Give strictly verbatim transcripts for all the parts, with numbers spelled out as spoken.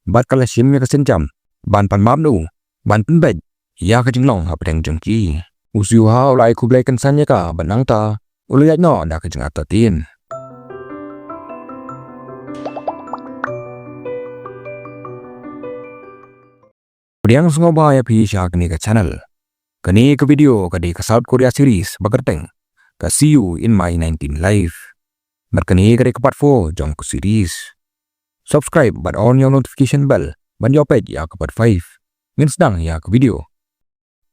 bad ka la shim ïa ka sienjam ban pan map na u ban pynbeit ïa ka jinglong hapdeng jong ki. U Xiu Ha u la ai khublei kynsan ïa ka bad nangta u la ïaid noh da ka jingartatien. Pdiang sngewbha ïa phi sha kane ka channel. Kane ka video ka dei ka South Korea series ba kyrteng ka See You in My nineteen Life. Bad kane ka dei ka part four jong ka series. Subscribe bad on ïa u notification bell ban ïoh peit ïa ka part five. Ngin sdang ïa ka video.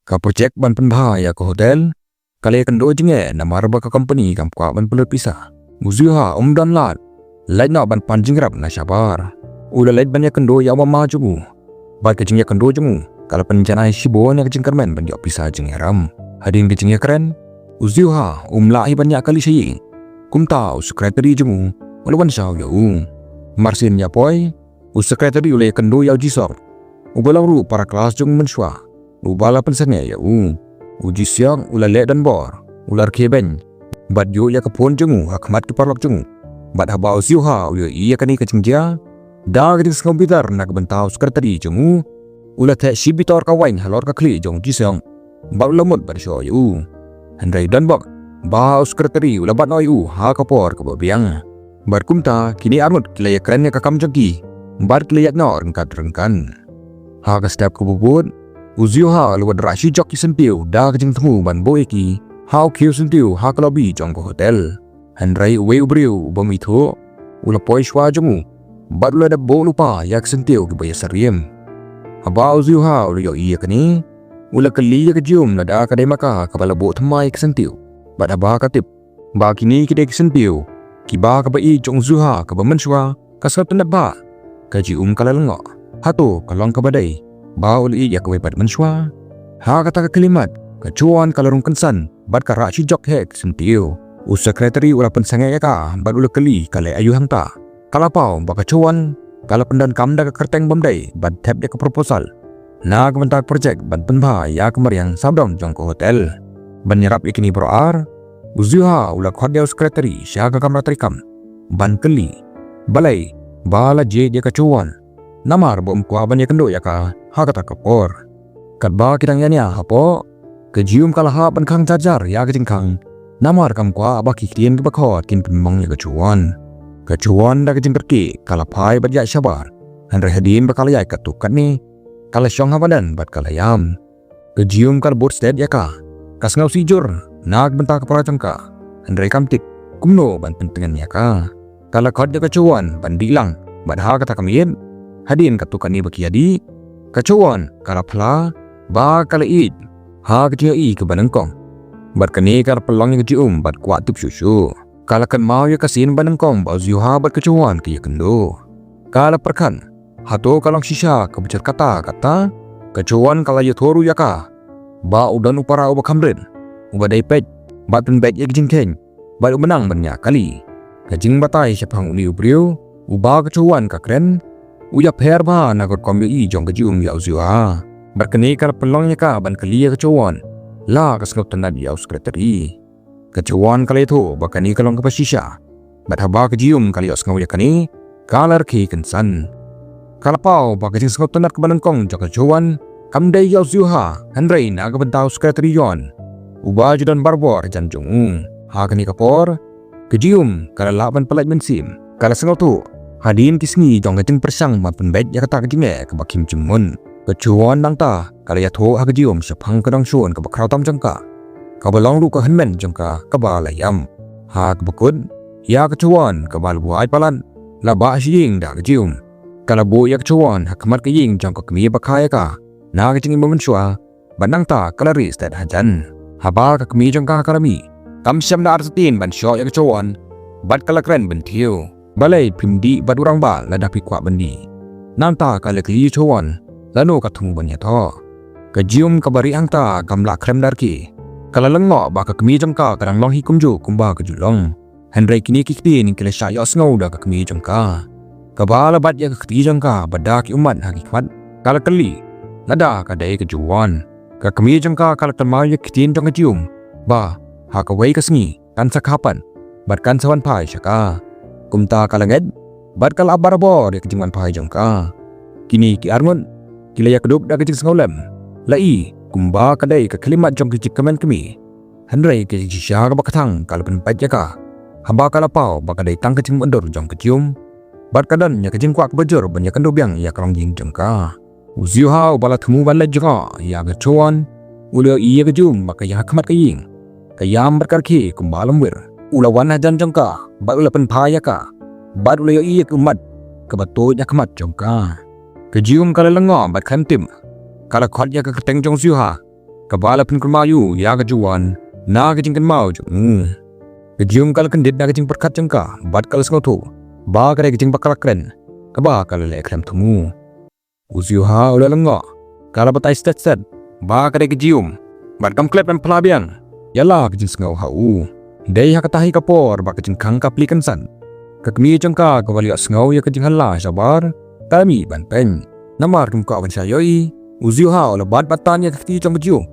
Ka project ban pynbha ïa ka hotel ka la ïakynduh jingeh namar ba ka company kam kwah ban pynlut pisa. U Xiu Ha um don lad, leit noh ban pan jingïarap na shabar. U la leit ban ïakynduh ïa u mama jong u. Bad ka jingïakynduh jong u ka la pynjanai shibun ïa ka jingkyrmen ban ïoh pisa jingïaram. Hadien ka jingïakren, u Xiu Ha um lah hi ban ïakylli sha ïing. Kumta u secretary jong u u la wan shaw ïa u. Marsien ïa poi, u secretary u la ïakynduh ïa u Ji Seok, uba long ruh para klas jong u mynshuwa, uba la pynsangeh ïa u. U Ji Seok u la leh donbor, u la rkhie beiñ bad ïuh ïa ka phone jong u ha khmat ki paralok jong u. Bad haba u Xiu Ha u ïohi ïa kane ka jingjia, da ka jingsngewbitar na ka bynta u secretary jong u, u la theh shibitor ka waiñ halor ka khlieh jong u Ji Seok bad u la mut ban shoh ïa u. Hynrei don bok ba u secretary u la bat noh ïa u ha ka por kaba biang. Bad kumta kine arngut ki la ïakren ïa ka kam jong ki bad ki la ïaid noh ryngkat ryngkat. Ha ka step kaba bud, u Xiu Ha u la wanrah shijok ki syntiew da ka jingthmu ban buh ïa ki ha u khiew syntiew ha ka lobby jong ka hotel. Hynrei uwei u briew uba mih thuh u la poi shuwa jong u bad u la dep buh lypa ïa ki syntiew kiba ïasyriem. Haba u Xiu Ha u la ïohi ïa kane, u la kylli ïa ka Ji Um lada ka dei ma ka kaba la buh thymmai ïa ki syntiew. Bad haba ka tip ba kine ki dei ki syntiew kiba kaba ïeit jong u Xiu Ha kaba mynshuwa ka sngewtynnat bha, ka Ji Um ka la lyngngoh. Hato ka long kaba dei ba u la ïeit ïa kawei pat mynshuwa? Ha kata ka khyllipmat ka Chowon ka la rung kynsan bad ka rah shijok heh ki syntiew. U secretary u la pynsangeh ïa ka bad u la kylli ka leh aïu hangta. Ka la paw ba ka Chowon ka la pyndonkam da ka kyrteng bym dei ban thep ïa ka proposal na ka bynta ka project ban pynbha ïa ka mariang sawdong jong ka hotel. Ban ïarap ïa kine baroh ar, u Xiu Ha u la khot ïa u secretary sha ka kamra treikam ban kylli balei ba la jied ïa ka Chowon. Namar ba um kwah ban ïakynduh ïa ka ha kata ka por. Katba ki dang ïania hapoh, ka Ji Um ka la hap ban khang jar jar ïa ka jingkhang. Namar kam kwah ba ki ktien kiba khot kin pynmong ïa ka Chowon. Ka Chowon da ka jingkyrkieh ka la phai bad ïaid shabar. Hynrei hadien ba ka la ïaid katto katne, ka la shong ha madan bad ka la ïam. Ka Ji Um ka la bud stet ïa ka. Ka sngew sih jur na ka bynta ka para jong ka. Hynrei kam tip kumno ban pyntngen ïa ka. Ka la khot ïa ka Chowon ban dih lang bad ha kata ka miet, hadien katto katne ba ki ïadih, ka Chowon ka la phla ba ka la ïeit ha ka jingïohi kaba nyngkong. Bad kane ka la pynlong ïa ka Ji Um ban kwah tip shuh shuh. Ka la kynmaw ïa ka sien ba nyngkong ba u Xiu Ha bad ka Chowon ki ïakynduh. Ka la pyrkhat, hato ka long shisha kaba jur kata kata? Ka Chowon ka la ïathuh ruh ïa ka ba u don u para uba kham rit, uba dei peit bad pynbeit ïa ki jingkheiñ bad uba nang ban ñiah kali. Ka jingbatai shaphang une u briew uba ka Chowon ka kren u ïapher bha na ka rukom ïohi jong ka Ji Um ïa u Xiu Ha. Bad kane ka la pynlong ïa ka ban kylli ïa ka Chowon la ka sngewtynnat ïa u secretary. Ka Chowon ka la ïathuh ba kane ka long kaba shisha. Bad haba ka Ji Um ka la ïohsngew ïa kane, ka la rkhie kynsan. Ka la paw ba ka jingsngewtynnat kaba nyngkong jong ka Chowon kam dei ïa u Xiu Ha, hynrei na ka bynta u secretary Yon, uba ju don barabor hajan jong u. Ha kane ka por ka Ji Um ka la lah ban pyllait mynsiem. Ka la sngewthuh hadien ki sngi jong ka jingpyrshang ban pynbeit ïa kata ka jingeh kaba khim jingmut. Ka Chowon nangta ka la ïathuh ha ka Ji Um shaphang ka dongshun kaba khraw tam jong ka, kaba long ruh ka hynmen jong ka kaba la ïam. Ha kaba kut, ïa ka Chowon kaba la buaid palat la bah sha ïing da ka Ji Um. Ka la buh ïa ka Chowon ha khmat ka ïing jong ka kmie ba kha ïa ka na ka jingim ba mynshuwa, bad nangta ka la rieh stet hajan. Haba ka kmie jong ka ka la mih, kam shym da artatien ban shoh ïa ka Chowon bad ka la kren bynthiew. Balei phim dih bad u rangbah lada phi kwah ban dih? Nangta ka la kylli ïa u Chowon lano ka thmu ban ïathoh. Ka Ji Um kaba rieh hangta kam lah khrem da rkhie. Ka la lyngngoh ba ka kmie jong ka ka dang long hi kumjuh kumba ka ju long. Hynrei kine ki ktien ki la shah ïohsngew da ka kmie jong ka, kaba la bat ïa ka kti jong ka bad da ki ummat ha ki khmat. Ka la kylli lada ka dei ka Chowon. Ka kmie jong ka ka la kynmaw ïa ki ktien jong ka Ji Um ba ha kawei ka sngi kan sa kha pat bad kan sa wan phai sha ka. Kumta ka la ngeit bad ka la ap barabor ïa ka jingwan phai jong ka. Kine ki arngut ki la ïakdup da ka jingsngewlem. La i kumba ka dei ka khyllipmat jong ka jingkmen kmie. Hynrei ka jingshisha kaba kthang ka la pynpait ïa ka haba ka la paw ba ka dei tang ka jingmutdur jong ka Jiyum. Bad ka don ïa ka jingkwah kaba jur ban ïakynduh biang ïa ka longïing jong ka. U Ziuha uba la thmu ban leit jngoh ïa ka Chowon u la ïohi ïa ka Jiyum ba ka ïeng ha khmat ka ïing, ka ïam bad ka rkhie kumba lamwir. U la wan hajan jong ka bad u la pynphai ïa ka, bad u la ïohi ïa ka ummat kaba tuid ha khmat jong ka. Ka Jiyum ka la lyngngoh bad khlem tip. Ka la khot ïa ka kyrteng jong u Ziuha kaba la pynkynmaw ïa u ïa ka Chowon na ka jingkynmaw jong u. Ka Jiyum ka la kyndit na ka jingpyrkhat jong ka bad ka la sngewthuh ba ka dei ka jingbakla kren kaba ka la leh khlem thmu. U Ziuha u la lyngngoh, ka la batai stet stet ba ka dei ka Jiyum. Bad kam klet ban phla biang ïa la ka jingsngew ha u. Dei ha kata hi ka por ba ka jingkhang ka plie kynsan. Ka kmie jong ka kaba la ïohsngew ïa ka jinghylla shabar ka la mih ban peit. Namar kam kwah ban shah ïohi, u Ziuha u la bat batan ïa ka kti jong ka Jiyum.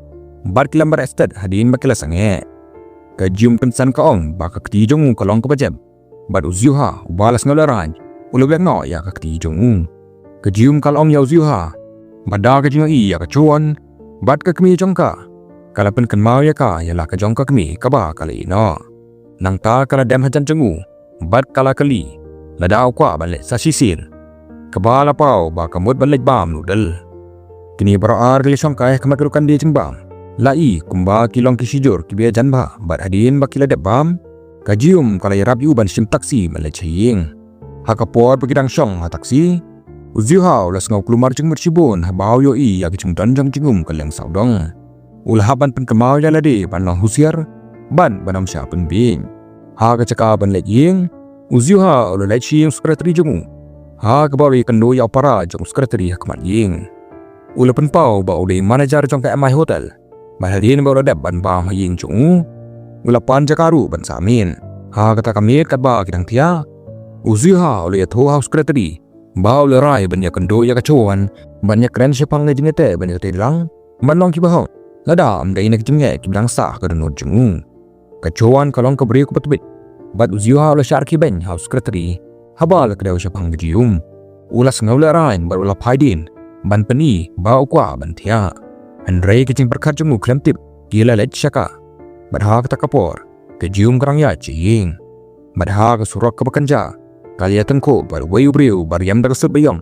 Bad ki la mareh stet hadien ba ki la sangeh. Ka Jiyum kynsan ka ong ba ka kti jong u ka long kaba jep. Bad u Ziuha uba la sngewlehraiñ u la weng noh ïa ka kti jong u. Ka Jiyum ka la ong ïa u Ziuha ba da ka jingïohi ïa ka Chowon bad ka kmie jong ka, ka la pynkynmaw ïa ka ïa la ka jong ka kmie kaba ka la ïehnoh. Nangta ka la dem hajan jong u bad ka la kylli lada u kwah ban leit sa shisien, kaba la paw ba ka mut ban leit bam noodle. Kine baroh ar ki la shongkai ha khmat ka dukan die jingbam. La i kumba ki long ki shijur kiba ïajan bha bad hadien ba ki la dep bam, ka Jiyum ka la ïarap ïa u ban shim taksi ban leit sha ïing. Ha ka por ba ki dang shong ha taksi, u Ziuha u la sngew kulmar jingmut shibun haba u ïohi ïa ka jingdon jong ka Jiyum ka liang sawdong. U la hap ban pynkynmaw ïa lade ban long husiar bad ban ym shah pynbieit. Ha ka jaka ban leit ïing, u Ziuha u la leit sha ïing u sekretari jong u, ha kaba u la ïakynduh ïa u para jong u sekretari ha khmat ïing. U la pynpaw ba u dei manager jong ka M I Hotel. Bad hadien ba u la dep ban bam ha ïing jong u, u la pan jaka ruh ban sah miet. Ha kata ka miet katba ki dang thiah, u Ziuha u la ïathuh ha u sekretari ba u la rai ban ïakynduh ïa ka Chowon ban ïakren shaphang ka jingïateh ban ïatreilang ban long kiba hok, lada ym dei na ki jingeh kiba dang sah ha ka dohnud jong u. Ka Chowon ka long ka briew kaba tbit bad u Ziuha u la shah rkhie beiñ ha u sekretari haba la kdew shaphang ka Jiyum. U la sngewlehraiñ bad u la phai dien ban pyni ba u kwah ban thiah. Hynrei ka jingpyrkhat jong u khlem tip ki la leit sha ka. Bad ha kata ka por ka Jiyum ka dang ïaid sha ïing. Bad ha ka surok kaba kynjah ka la ïatyngkhuh bad uwei u briew ba riam da ka suit ba ïong.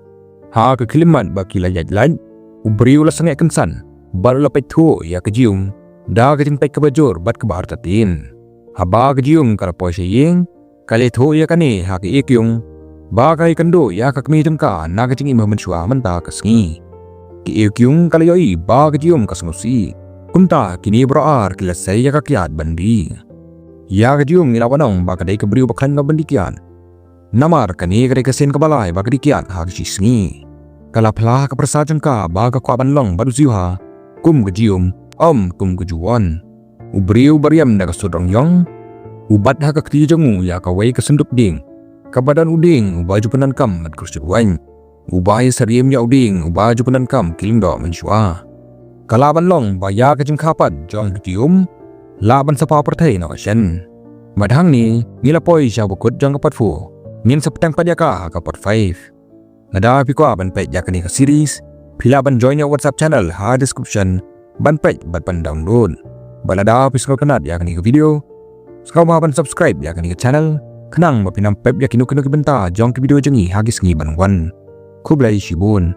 Ha ka khyllipmat ba ki la ïaid lait, u briew u la sangeh kynsan bad u la peit thuh ïa ka Jiyum da ka jingpeit kaba jur bad kaba artatien. Haba ka Jiyum ka la poi sha ïing, ka la ïathuh ïa kane ha ka Ekiung ba ka ïakynduh ïa ka kmie jong ka na ka jingim ha mynshuwa mynta ka sngi. Ka Ekiung ka la ïohi ba ka Jiyum ka sngewsih. Kumta kine baroh ar ki la sei ïa ka kyiad ban die. Ïa ka Jiyum ngi lah ban ong ba ka dei ka briew ba khlaiñ ban die kyiad. Namar kane ka dei ka sien kaba lai ba ka die kyiad ha ka shi sngi. Ka la phla ha ka pyrsa jong ka ba ka kwah ban long bad u Ziuha kum ka Jiyum, ym kum ka Juwon. U briew ba riam da ka suit rong ïong u bat ha ka kti jong u ïa kawei ka synduk dieng kaba don u dieng uba ju pyndonkam bad ka suit waiñ, uba ïasyriem ïa u dieng uba ju pyndonkam ki lyngdoh mynshuwa. Ka lah ban long ba ïa ka jingkha pat jong ka Jiyum lah ban sa paw pyrthei noh ka shen. Bad hangne ngi la poi sha ba kut jong ka part four. Ngin sa bteng pat ïa ka ha ka part five. Lada phi kwah ban peit ïa kane ka series, phi lah ban join ïa u WhatsApp channel ha description ban peit bad ban download. Bad lada phi sngewtynnat ïa kane ka video, sngewbha ban subscribe ïa kane ka channel khnang ba phin ym pep ïa kino kino ki bynta jong ki video jong ngi ha ki sngi ban wan. Khublei shibun.